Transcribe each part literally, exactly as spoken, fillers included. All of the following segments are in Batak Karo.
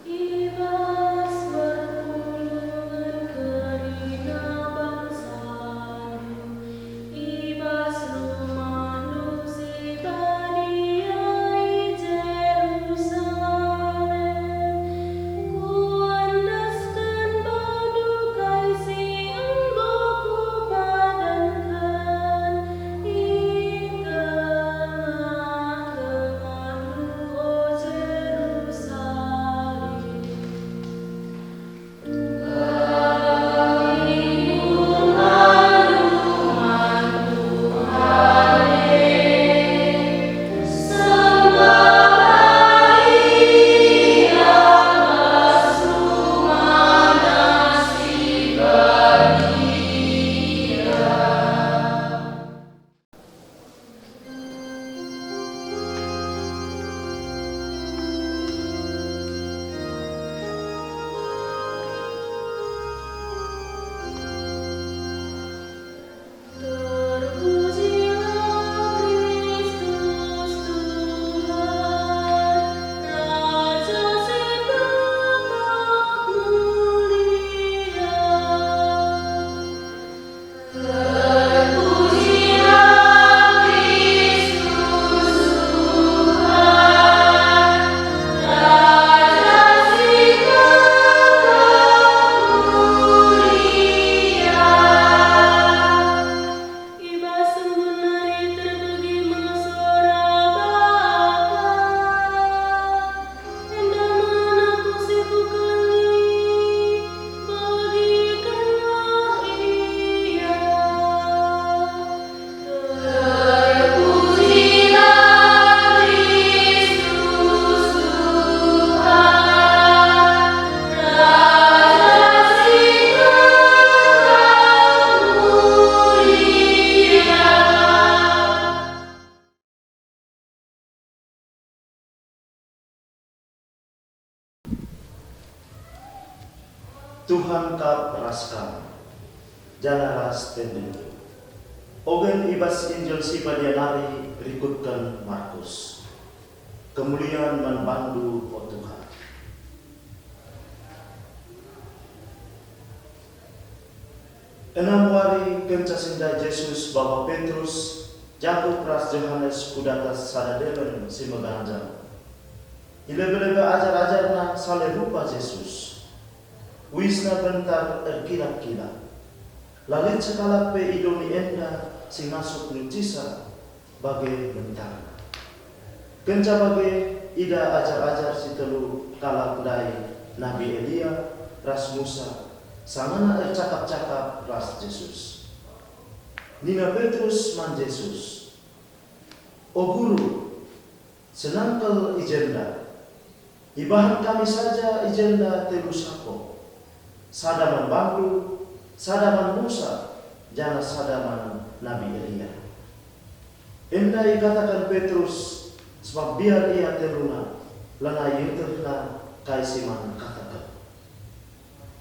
I bas perpulungen kerina bangsandu, i bas rumahndu si badia i Jerusalem, kuendesken bandu kai si enggo kupadanken i tengah-tengahndu, o Jerusalem. Terpujilah Kristus Tuhan, Raja si kekal mulia. I bas embun nari terbegi me sora Bapa. Enda me anakku si kukelengi, begikenlah ia. Terpujilah Kristus Tuhan, Raja si kekal mulia. Tuhan kap ras kam, janah ras tendindu. Ogen i bas Injil si Badia nari rikutken Markus. Kemulian man bandu, o Tuhan. Enam wari kenca si ndai Jesus baba Petrus, Jakup ras Johanes ku datas sada deleng si meganjang. I lebe-lebe ajar-ajarNa salih rupa Jesus. Uisna bentar erkilap-kilap. La lit sekalak pe i doni enda si ngasup nucisa bage bentarna. Kenca bage, ida ajar-ajar si telu kalak ndai Nabi Elia ras Musa, sangana ercakap-cakap ras Jesus. Nina Petrus man Jesus, "O Guru, senang kal i jenda. Ibahan kami saja i jenda telu sapo, sada man bandu, sada man Musa, janah sada man Nabi Elia." Enda ikataken Petrus, sabap mbiar ia teluna, lanai ietehna kai si man kataken.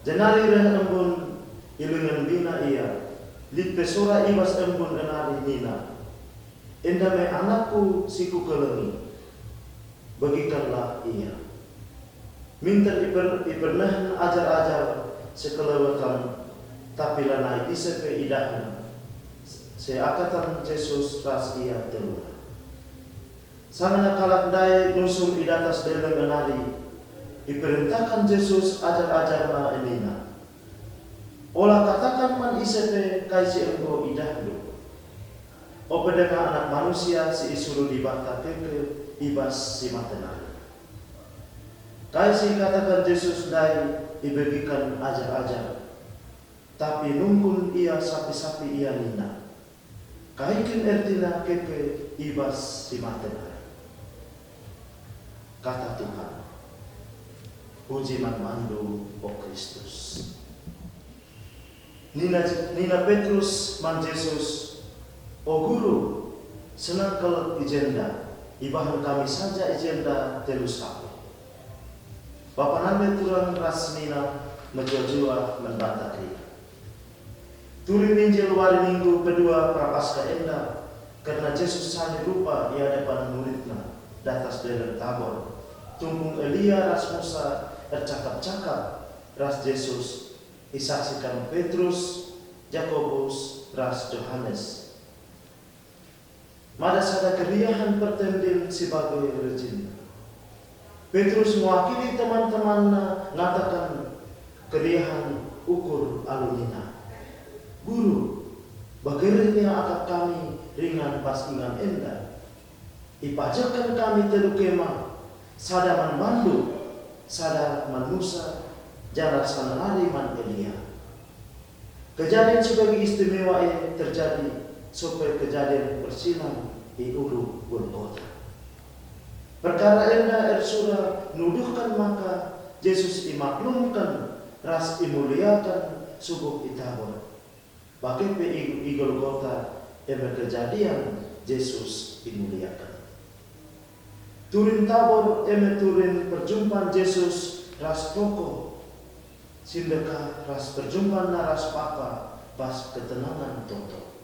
Jenari reh embun, ilengenbina ia, lit pe sora i bas embun e nari nina, "Enda me anakku si kukelengi, begikenlah ia." Minter iper-, ipernehen ajar-ajar sekeleweten, tapi lanai ise pe idahna seakatan Jesus ras ia teluna. Sangana kalak ndai nusur i datas deleng e nari, iperentahken Jesus ajar-ajarNa e nina, "Ola kataken man ise pe kai si enggo idahndu. Ope denga Anak Manusia si isuruh Dibata keke i bas si mate nari." Kai si ikataken Jesus ndai ibegiken ajar-ajar, tapi nungkun ia sapi-sapi ia nina, "Kai kin ertina keke i bas si mate nari?" Kata Tuhan. Puji man bandu, o Kristus. Nina, nina Petrus man Jesus, "O Guru, senang kal i jenda, ibahan kami saja i jenda telu sapo." Bapa nande turang ras nina mejuah-juah man banta kerina, "Turi ninjil wari Minggu kedua Prapaskah enda, kerna Jesus salih rupa i adepan muridna datas Deleng Tabor, tungkung Elia ras Musa ercakap-cakap ras Jesus, isaksiken Petrus, Jakobus, ras Johanes. Mada sada keriahen pertendin si bage rejinna. Petrus ngewakili teman-temanna ngataken keriahen ukur alu nina, "Guru, bage reh nge akap kami ringan bas ingan enda. Ipajekken kami telu kemah, sada man bandu, sada man Musa, janah sada nari man Elia." Kejadin si bagi istimewa e terjadi sope kejadin persilang i Ulu Golgota. Perkara enda ersura nuduhken maka Jesus imaklumken ras imuliaken subuk i Tabor. Bage pe i, i Golgota e me kejadin Jesus imuliaken. Turin Tabor e me turin perjumpan Jesus ras tokoh si ndekah ras perjumpanNa ras Bapa bas ketenangen toto.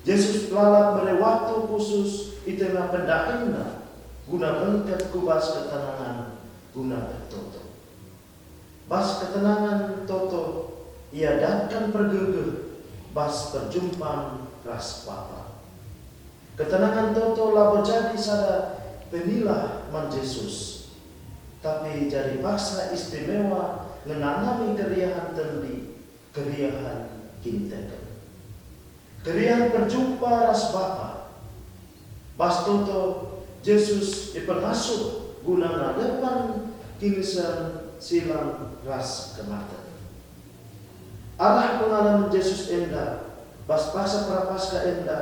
Jesus lalap mere waktu khusus i tenga pendahinNa guna bengket ku bas ketenangen guna ertoto. Bas ketenangen toto, ia datken pergegeh bas perjumpan ras Bapa. Ketenangen toto labo jadi sada penilah man Jesus, tapi jadi paksa istimewa ngenanami keriahen tendi, keriahen kiniteken. Keriahen perjumpa ras Bapa. Bas toto, Jesus ipengasup guna ngadepen kinisersilan ras kematen. Arah pengalamen Jesus enda, bas paksa Prapaskah enda,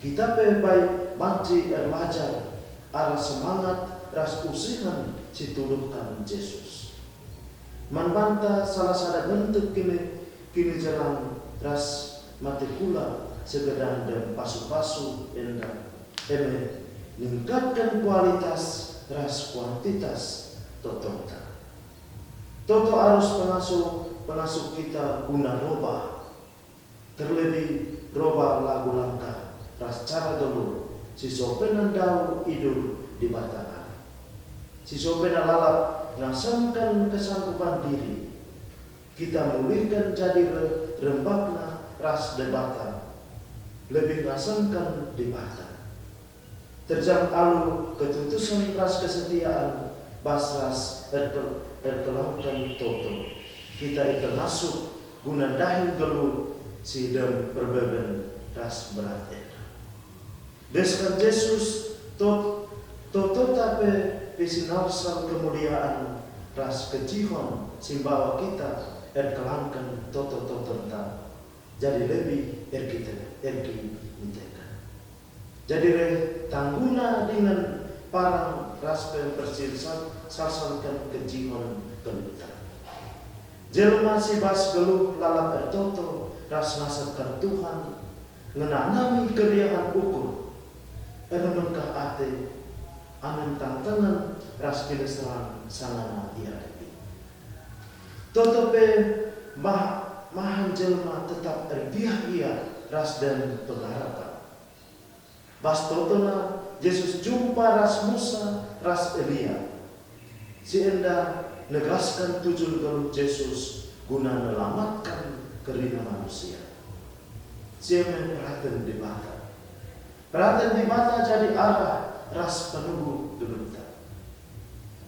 kita pe bai banci erlajar arah semangat ras usihen si ituduhken Jesus. Man banta salah sada bentuk kini, kinijeran ras mate kula segedang dem pasu-pasu enda, e me ningkatken kualitas ras kuantitas totonta. Toto arus pengasup, pengasup kita guna robah. Terlebih robah lagu langkah ras cara nggeluh si sopena ndauh idur Dibata nari. Si sopena lalap ngasemken kesanggupan diri. Kita mulihken jadi re-, rembakna ras Dibata, lebih ngasemken Dibata. Terjam alu ketutusen ras kesetiaan, bas ras erke-, erkelangken toto. Kita ipengasup guna ndahi nggeluh si dem perbeben ras berat enda. Desken Jesus, tot-, totota pe isinalsal kemuliaan ras kejihon si mbawa kita erkelangken toto-totonta. Jadi lebih erkite-, erkiniteken. Jadi reh tangguna dingen parang ras pe mpersirsal-, salsalken kejihon geluhta. Jelma si bas geluh lalap ertoto ras ngasapken Tuhan, ngenanami keriahen ukur, ermengkah ate, amin tantangen ras kiniseran sangana iadepi. Toto pe mah-, mahan jelma tetap erbiah ia ras dem pengarapen. Bas totona, Jesus jumpa ras Musa ras Elia. Si enda negasken tujun geluh Jesus guna nelamatken kerina manusia. Si e me peraten Dibata. Peraten Dibata jadi arah ras penuhu geluhta.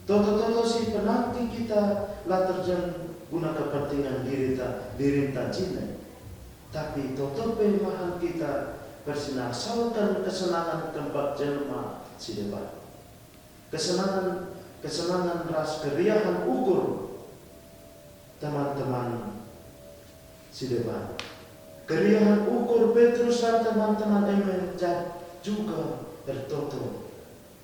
Toto-toto si penanti kita la terjam guna kepentingan dirita, dirinta jine, tapi toto pe mahan kita persinarsalken kesenangen kempak jelma si deban. Kesenangen, kesenangen ras keriahen ukur teman-teman si deban. Keriahen ukur Petrus ras teman-teman e me ja-, juga ertoto.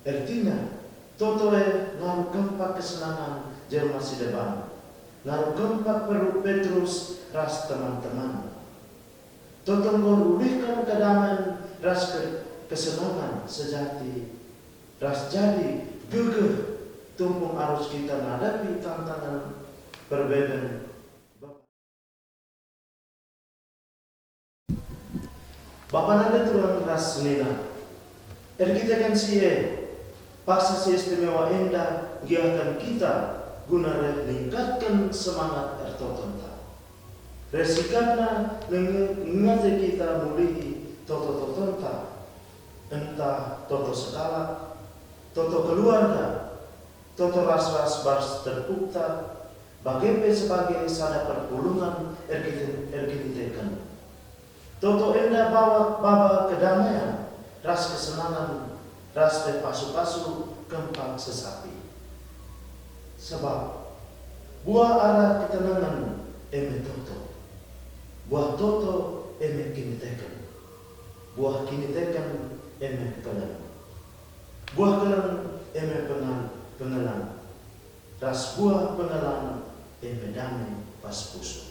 Ertina, toto e ngaruh kempak kesenangen jelma si deban. Ngaruh kempak perlu Petrus ras teman-teman. Toto enggo rulihken kedamen ras ke-, kesenangen sejati ras jadi gegeh tumpung arus kita nadapi tantangen perbeben. Bapa nande turang ras senina. Erkiteken si e, paksa si istimewa enda ngiahken kita guna reh ningkatken semangat ertotonta. Reh sikapna nge-, ngingati kita mulihi toto-totonta, ntah toto sekalak, toto keluarga, toto ras-ras bas terpukta, bage pe sebagai sada perpulungen erkite-, erkiniteken. Toto enda bawa baba kedamaian ras kesenangen ras pe pasu-pasu kempak sesapi. Sebab buah arah ketenangen e me toto, buah toto e me kiniteken, buah kiniteken e me keleng, buah keleng e me pengal-, pengelan, ras buah pengelan e me dame pas pusuh.